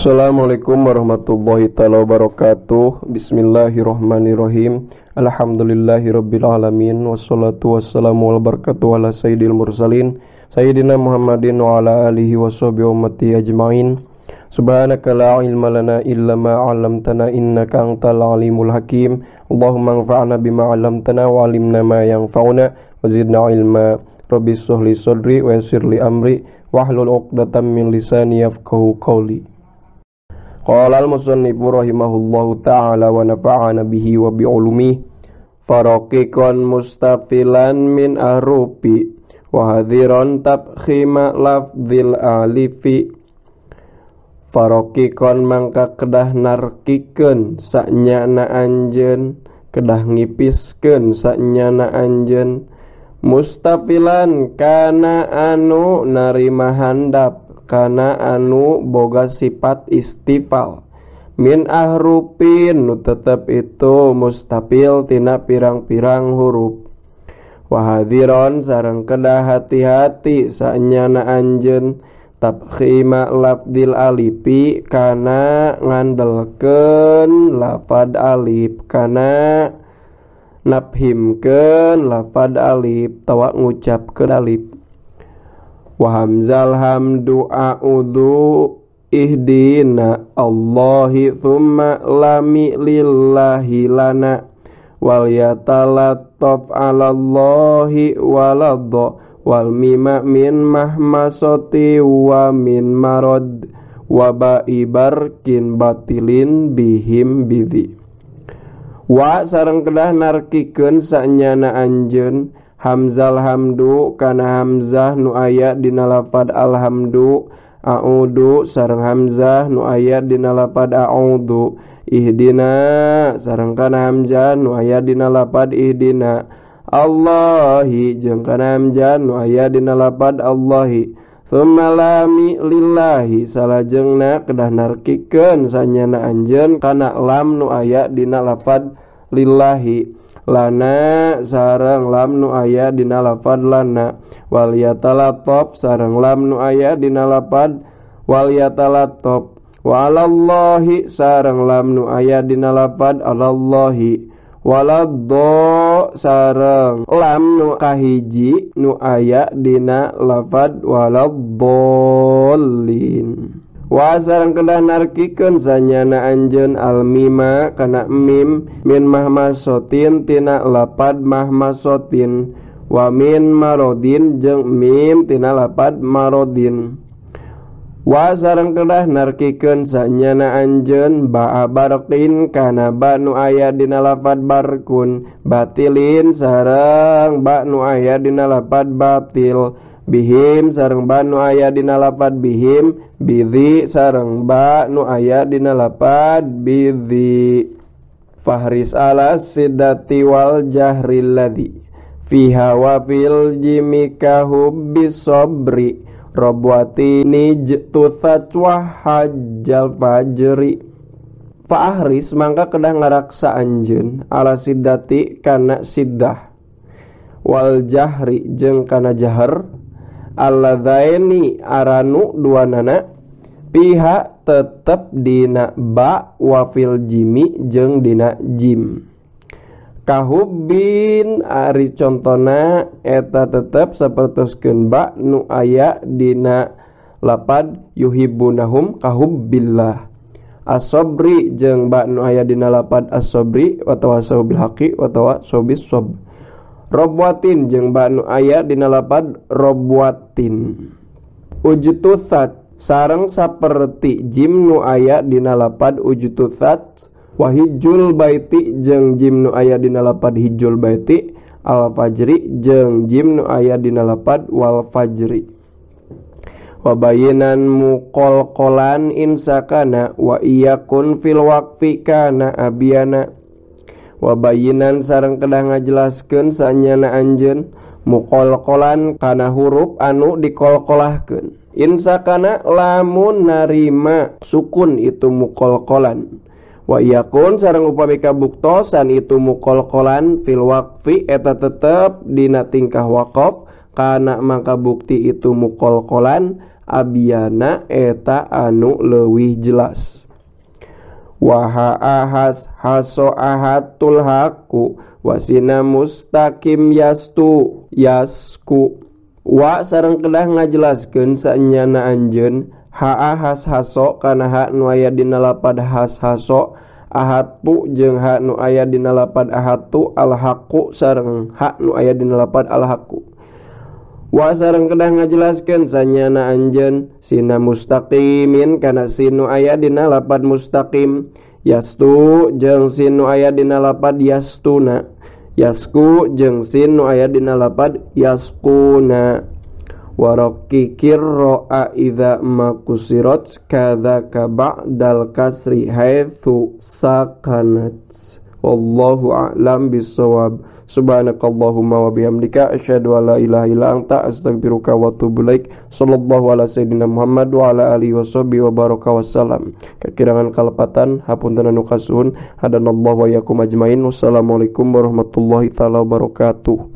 Assalamualaikum warahmatullahi taala wabarakatuh. Bismillahirrahmanirrahim. Alhamdulillahirabbil alamin wassalatu wassalamu wal barakatuh ala sayyidil mursalin sayyidina Muhammadin wa ala alihi washabihi ummati ajmain. Subhanaka la ilma lana illa ma 'allamtana innaka antal alimul hakim. Allahumma anfa'na bima 'allamtana wa 'allimna ma yanfa'una wa zidna ilma. Rabbi shrah li sadri wa yassir li amri wahlul 'uqdatam min lisani yafqahu qawli. Qala al-musannifu rahimahullahu ta'ala wa nafa'ana bihi wa bi'ulumihi faraqiqan mustafilan min ahrufi wa hadhiran tabkhima lafdzil alifi. Faraqiqan mangka kedah narkikeun sanyana anjeun, kedah ngipiskeun sanyana anjeun, mustafilan kana anu narima handap, kana anu boga sifat istifal, min ahrupin nu tetep itu mustafil tina pirang-pirang huruf. Wahadiron sareng kedah hati-hati sanyana anjeun tabkhima lafdil alifi kana ngandelkeun lafad alif, kana nafhimkeun lafad alif tawa ngucapkeun alif. Wa hamzal hamdu a'udzu ihdina Allahi thumma lami lillahi lana wal yatalattaf 'alallahi waladha wal mima min mahmasati wa min marad wa ba'i barkin batilin bihim bidhi. Wa sareng kedah narkikeun sanyana anjeun hamzal hamdu kana hamzah nu aya dina lafad alhamdu, a'udzu sareng hamzah nu aya dina lafad a'udzu, ihdina sareng kana hamzah nu aya dina lafad ihdina, Allahi jeung kana hamzah nu aya dina lafad Allahi, tsumma lami lillahi salajengna kedah narkikeun sanyana anjeun kana lam nu aya dina lafad lillahi, lana sareng lam nu aya dina lafad lana, wal yatalattaf sareng lam nu aya dina lafad wal yatalattaf, wa alallahi sareng lam nu aya dina lafad alallahi, waladdo sareng lam nu kahiji nu aya dina lafad waladdollin. Wa sareng kedah narkikeun sanyana anjeun almima kana mim min mahmasotin tina lapad mahmasotin, wa min marodin jeung mim tina lapad marodin. Wa sareng kedah narkikeun sanyana anjeun ba'a barqin kana ba nu aya dina lapad barkun, batilin sareng ba nu aya dina lapad batil, bihim sareng ba nu aya dina lapad bihim, bidhi sareng ba nu aya dina lapad bidhi. Fahris ala sidati wal jahri alladhi fiha wa fil jimi kahubbis sabri robwati nijtuthat wa hajjal fajri. Fahris mangka kedah ngaraksa anjeun ala sidati kana siddah, wal jahri jeung kana jahar, alladzaini aranu duanana, pihak tetep dina ba wa fil jimi jeung dina jim. Kahubbin ari contona eta tetep sapertoskeun ba nu aya dina lapad yuhibbunahum kahubbillah, as-sabri jeung ba nu aya dina lapad as-sabri wa tawasau bil haqqi wa tawasau bis sabr, robwatin jeung ba nu aya dina lapad robwatin, ujtutsat sareng saperti jim nu aya dina lapad ujtutsat, wa hijjul baiti jeung jim nu aya dina lapad hijjul baiti, al fajri jeung jim nu aya dina lapad wal fajri. Wa bayinan muqalqalan insakana wa iyakun fil waqfi kana abiyana. Wa bayinan sareng kedah ngajelaskeun sanyana anjeun muqalqalan kana huruf anu dikolkolahkeun, insakana lamun narima sukun itu muqalqalan, wa yakun sareng upami kabuktosan itu muqalqalan fil waqfi eta tetep dina tingkah waqaf, kana mangka bukti itu muqalqalan Abyana eta anu leuwih jelas. Wa ahas haso ahatul haqqu wasina mustaqim yastu yasku. Wa sareng kedah ngajelaskeun saenyana anjeun ha ahas haso kana ha nu aya dina lapad has haso ahatu jeung ha nu aya dina lapad ahatu al haqqu sareng ha nu aya dina lapad al haqqu. Wa sareng kedah ngajelaskeun sanyana anjeun sina mustaqimin kana sin nu aya dina lapad mustaqim yastu jeung sin nu aya dina lapad yastuna yasku jeung sin nu aya dina lapad yaskuna. Waraqikir ra'a idza makusirat kadzaka ba'dal kasri haitsu sakanat. Wallahu a'lam bissawab. Subhanakallahumma wa bihamdika asyhadu an la ilaha illa anta astaghfiruka wa atubu ilaik. Sallallahu ala sayyidina Muhammad wa ala alihi washabihi wa baraka wasallam. Kakirangan kalepatan hapunten anu kasuhun. Hadanallahu wa iyyakum ajmain. Wassalamualaikum warahmatullahi taala wabarakatuh.